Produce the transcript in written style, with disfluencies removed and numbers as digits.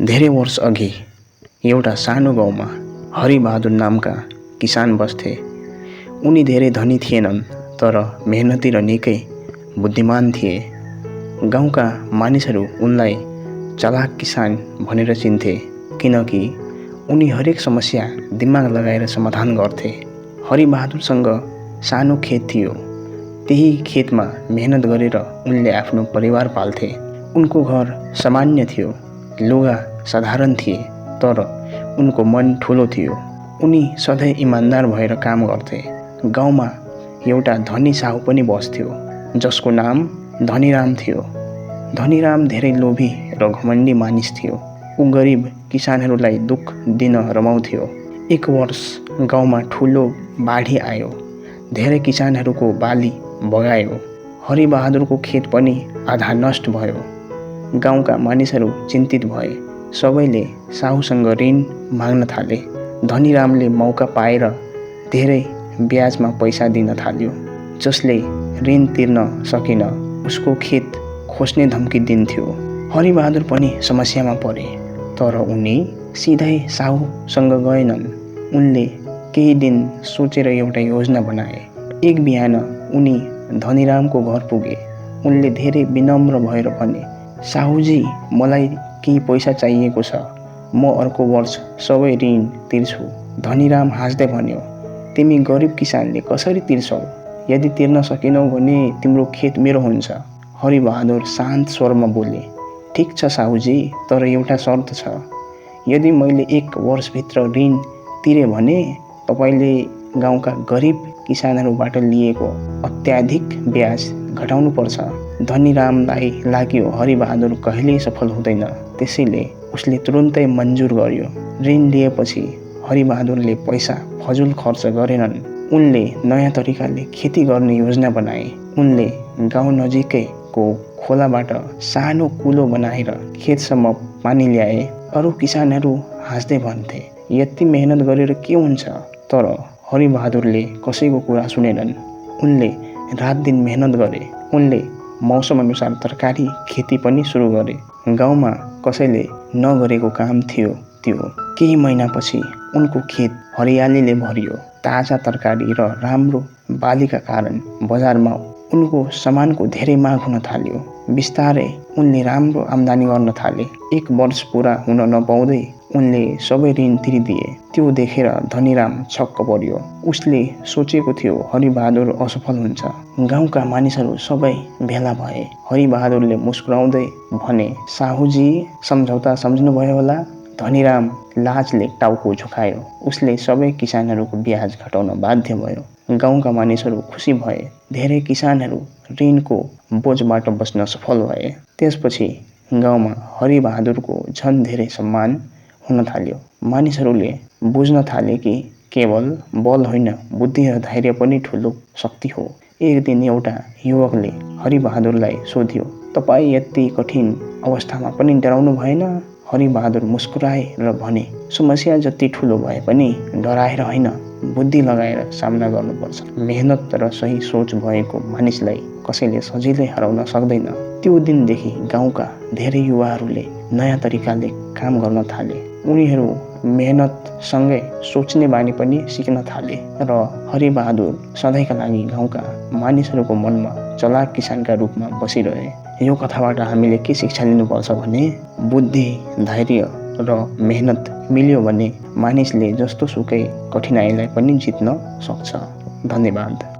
धेरै वर्ष अघि एउटा सानो गाउँमा हरिबहादुर नामका किसान बस्थे। उनी धेरै धनी थिएनन्, तर मेहनती र निकै बुद्धिमान थिए। गाउँका मानिसहरू उनलाई चलाक किसान भनेर चिन्थे, किनकि उनी हरेक समस्या दिमाग लगाएर समाधान गर्थे। हरिबहादुरसँग सानो खेत थियो। त्यही खेतमा मेहनत गरेर उनले आफ्नो परिवार पाल्थे। उनको घर सामान्य थियो, लुगा साधारण थिए, तर उनको मन ठुलो थियो। उनी सधैँ इमान्दार भएर काम गर्थे। गाउँमा एउटा धनी साहु पनि बस्थ्यो, जसको नाम धनीराम थियो। धनीराम धेरै लोभी र घमण्डी मानिस थियो। ऊ गरिब किसानहरूलाई दुःख दिन रमाउँथ्यो। एक वर्ष गाउँमा ठुलो बाढी आयो। धेरै किसानहरूको बाली बगायो। हरिबहादुरको खेत पनि आधा नष्ट भयो। गाउँका मानिसहरू चिन्तित भए। सबैले साहुसँग ऋण माग्न थाले। धनीरामले मौका पाएर धेरै ब्याजमा पैसा दिन थाल्यो। जसले ऋण तिर्न सकेन, उसको खेत खोज्ने धम्की दिन्थ्यो। हरिबहादुर पनि समस्यामा परे, तर उनी सिधै साहुसँग गएनन्। उनले केही दिन सोचेर एउटा योजना बनाए। एक बिहान उनी धनीरामको घर पुगे। उनले धेरै विनम्र भएर भने, "साहुजी, मलाई केही पैसा चाहिएको छ। म अर्को वर्ष सबै ऋण तिर्छु।" धनीराम हाँस्दै भन्यो, "तिमी गरिब किसानले कसरी तिर्छौ? यदि तिर्न सकेनौ भने तिम्रो खेत मेरो हुन्छ।" हरिबहादुर शान्त स्वरमा बोले, "ठिक छ साहुजी, तर एउटा शर्त छ। यदि मैले 1 वर्षभित्र ऋण तिरे भने तपाईँले गाउँका गरिब किसानहरूबाट लिएको अत्याधिक ब्याज घटाउनुपर्छ।" धनीरामलाई लाग्यो हरिबहादुर कहिल्यै सफल हुँदैन, त्यसैले उसले तुरुन्तै मन्जुर गर्यो। ऋण लिएपछि हरिबहादुरले पैसा फजुल खर्च गरेनन्। उनले नयाँ तरिकाले खेती गर्ने योजना बनाए। उनले गाउँ नजिकैको खोलाबाट सानो कुलो बनाएर खेतसम्म पानी ल्याए। अरू किसानहरू हाँस्दै भन्थे, "यति मेहनत गरेर के हुन्छ?" तर हरिबहादुरले कसैको कुरा सुनेनन्। उनले रात-दिन मेहनत गरे। उनले मौसम अनुसार तरकारी खेती पनि सुरु गरे। गाउँमा कसैले नगरेको काम थियो त्यो। केही महिनापछि उनको खेत हरियालीले भरियो। ताजा तरकारी र राम्रो बालीका कारण बजारमा उनको सामानको धेरै माग हुन थाल्यो। बिस्तारै उनले राम्रो आम्दानी गर्न थाले। 1 वर्ष पुरा हुन नपाउँदै उनले सबै ऋण तिरिदिए। त्यो देखेर धनीराम छक्क पर्यो। उसले सोचेको थियो हरिबहादुर असफल हुन्छ। गाउँका मानिसहरू सबै भेला भए। हरिबहादुरले मुस्कुराउँदै भने, "साहुजी, सम्झौता सम्झनुभयो होला?" धनीराम लाजले टाउको झुकायो। उसले सबै किसानहरूको ब्याज घटाउन बाध्य भयो। गाउँका मानिसहरू खुसी भए। धेरै किसानहरू ऋणको बोझबाट बच्न सफल भए। त्यसपछि गाउँमा हरिबहादुरको झन् धेरै सम्मान हुन थाल्यो। मानिसहरूले बुझ्न थाले कि केवल बल होइन, बुद्धि र धैर्य पनि ठुलो शक्ति हो। एक दिन एउटा युवकले हरिबहादुरलाई सोध्यो, "तपाईँ यति कठिन अवस्थामा पनि डराउनु भएन?" हरिबहादुर मुस्कुराए र भने, "समस्या जति ठुलो भए पनि डराएर होइन, बुद्धि लगाएर सामना गर्नुपर्छ। मेहनत र सही सोच भएको मानिसलाई कसैले सजिलै हराउन सक्दैन।" त्यो दिनदेखि गाउँका धेरै युवाहरूले नयाँ तरिकाले काम गर्न थाले। उनीहरू मेहनतसँगै सोच्ने बानी पनि सिक्न थाले र हरिबहादुर सधैँका लागि गाउँका मानिसहरूको मनमा चलाक किसानका रूपमा बसिरहे। यो कथाबाट हामीले के शिक्षा लिनुपर्छ भने, बुद्धि, धैर्य र मेहनत मिल्यो भने मानिसले जस्तो सुकै कठिनाइलाई पनि जित्न सक्छ। धन्यवाद।